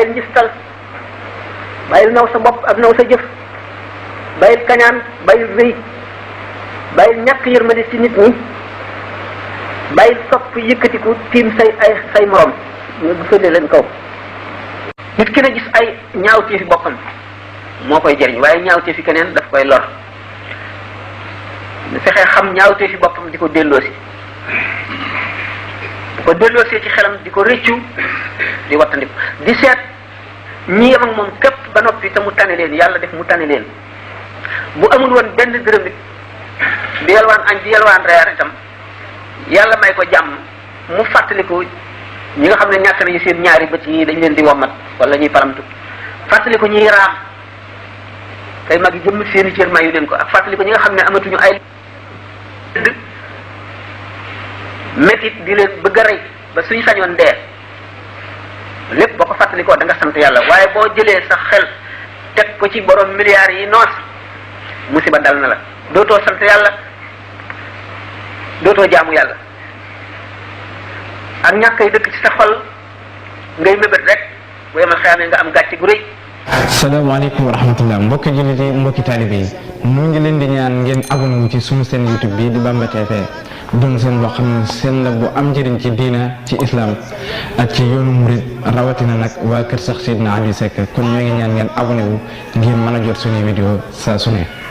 bàyyil njistal, bàyyil naw sa bopp ak naw sa jëf, bàyyil kañaan, bàyyil rëy, bàyyil ñàkk yërmande ci nit ñi, bàyyil sopp yëkkatiku tiim say morom nga féete leen kaw. nit ki na gis ay ñaawteefi boppam moo koy jëriñ, waaye ñaawteefi keneen daf koy lor. fexe xam ñaawteefi boppam di ko delloosi, bu ko delloosee ci xelam di ko rëccu, di wattandiku, di seet ñi yem ak moom képp ba noppi te mu tane leen, yàlla def mu tane leen. bu amul woon benn dërëm it di yalwaan añ di yalwaan reer itam yàlla may ko jàmm, mu fàttaliku ñi nga xam ne ñàkk nañu seen ñaari bët yi dañ leen di wommat wala ñuy paramtu, fàttaliku ñuy raam tey mag yi jëmm seeni cër mayu leen ko, ak fàttaliku ñi nga xam ne amatuñu ay métit di leen bëgg a rey ba suñu sañoon dee. lépp boo ko fàttalikoo da nga sant yàlla, waaye boo jëlee sa xel teg ko ci borom milliards yi noos musiba dal na la, dootoo sant yàlla, dootoo jaamu yàlla. ak ñàkkay dëkk ci sa xol ngay mébét rek bu yemal xëyaamee nga am gàcce gu rëy. salaamaaleykum wa rahmatullah, mbokki jullit yi, mbokki taalibe yi, mu ngi leen di ñaan ngeen abonné wu ci sunu seen YouTube bi di Bamba TV, doon seen boo xam ne seen la bu am njëriñ ci diina, ci islam ak ci yoonu murid, rawatina nag waa kër sax Seydina Aliou Seck. kon ñoo ngi ñaan ngeen abonné wu ngir mën a jot suñuy vidéo saa su ne.